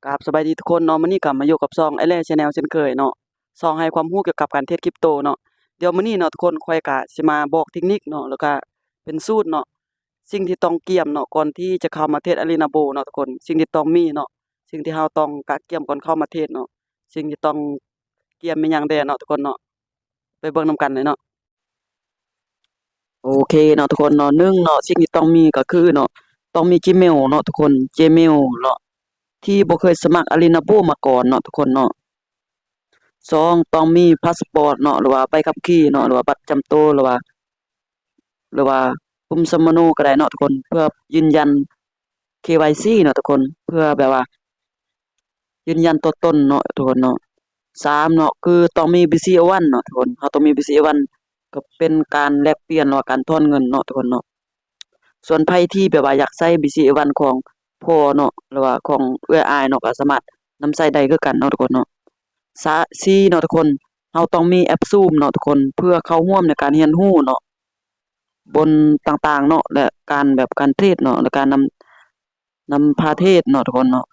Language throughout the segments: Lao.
ກາບສະບາຍດີທຸກຄົນເນາະ, ມື້ນີ້ກໍມາຢູ່ກັບຊ່ອງ Air Channel ເຊັ່ນເຄີຍເນາະ, ຊ່ອງໃຫ້ຄວາມຮູ້ກ່ຽວກັບການເທຣດຄຣິບໂຕເນາະ. ດຽວມື້ນີ້ເນາະທຸກຄົນ ຂ້ອຍກໍຊິມາບອກເຕັກນິກເນາະ ແລ້ວກໍເປັນສູດເນາະ, ສິ່ງທີ່ຕ້ອງກຽມເນາະ ກ່ອນທີ່ຈະເຂົ້າມາເທຣດ Alinabo ເນາະທຸກຄົນ, ສິ່ງທີ່ຕ້ອງມີເນາະ, ສິ່ງທີ່ເຮົາຕ້ອງກະກຽມກ່ອນເຂົ້າມາເທຣດເນາະ, ສິ່ງທີ່ຕ້ອງກຽມມີຫຍັງແດ່ເນາະທຸກຄົນເນາະ, ໄປເບິ່ງນຳກັນເລີຍເນາະ. ໂອເຄເນາະທຸກຄົນເນາະ, ໜຶ່ງເນາະ ສິ່ງທີ່ຕ້ອງມີກໍຄືເນາະ ຕ້ອງມີ Gmail ເນາະທຸກຄົນ, Gmail ເນາະ ທີ່ບໍ່ເຄີຍສະໝັກ Alinabo ມາກ່ອນເນາະທຸກຄົນເນາະ. ສອງ ຕ້ອງມີພາສປອດເນາະ ຫຼືວ່າໃບຂັບຂີ່ເນາະ ຫຼືວ່າບັດປະຈຳໂຕ ຫຼືວ່າ ຫຼືວ່າ ປຶ້ມສຳມະໂນກໍໄດ້ເນາະທຸກຄົນ, ເພື່ອຢືນຢັນ KYC ເນາະທຸກຄົນ, ເພື່ອແບບວ່າ ຢືນຢັນຕົວຕົນເນາະທຸກຄົນເນາະ. ສາມເນາະ ຄືຕ້ອງມີ BC One ເນາະທຸກຄົນ, ເຮົາຕ້ອງມີ BC One ກໍເປັນການແລກປ່ຽນ ຫຼືວ່າການຖອນເງິນເນາະທຸກຄົນເນາະ. ສ່ວນໃຜທີ່ແບບວ່າຢາກໃຊ້ BC One ຂອງພໍ່ເນາະ ຫຼືວ່າຂອງເອື້ອຍອ້າຍເນາະ ກໍສາມາດນຳໃຊ້ໄດ້ຄືກັນເນາະທຸກຄົນເນາະ. ສາ ສີ່ເນາະທຸກຄົນ ເຮົາຕ້ອງມີແອັບ Zoom ເນາະທຸກຄົນ ເພື່ອເຂົ້າຮ່ວມໃນການຮຽນຮູ້ເນາະ ບົນຕ່າງໆເນາະ ແລະ ການແບບການເທຣດເນາະ ແລະ ການນຳ ນຳພາເທດເນາະທຸກຄົນເນາະ.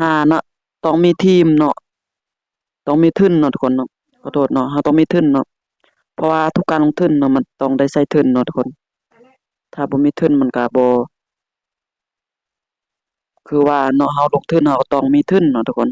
ຫ້າເນາະ ຕ້ອງມີທຶນເນາະ, ຕ້ອງມີທຶນເນາະທຸກຄົນເນາະ, ຂໍໂທດເນາະ ເຮົາຕ້ອງມີທຶນເນາະ, ເພາະວ່າທຸກການລົງທຶນເນາະ ມັນຕ້ອງໄດ້ໃຊ້ທຶນເນາະທຸກຄົນ. ຖ້າບໍ່ມີທຶນມັນກໍບໍ່ ຄືວ່າເນາະ ເຮົາລົງທຶນເຮົາກໍຕ້ອງມີທຶນເນາະທຸກຄົນ.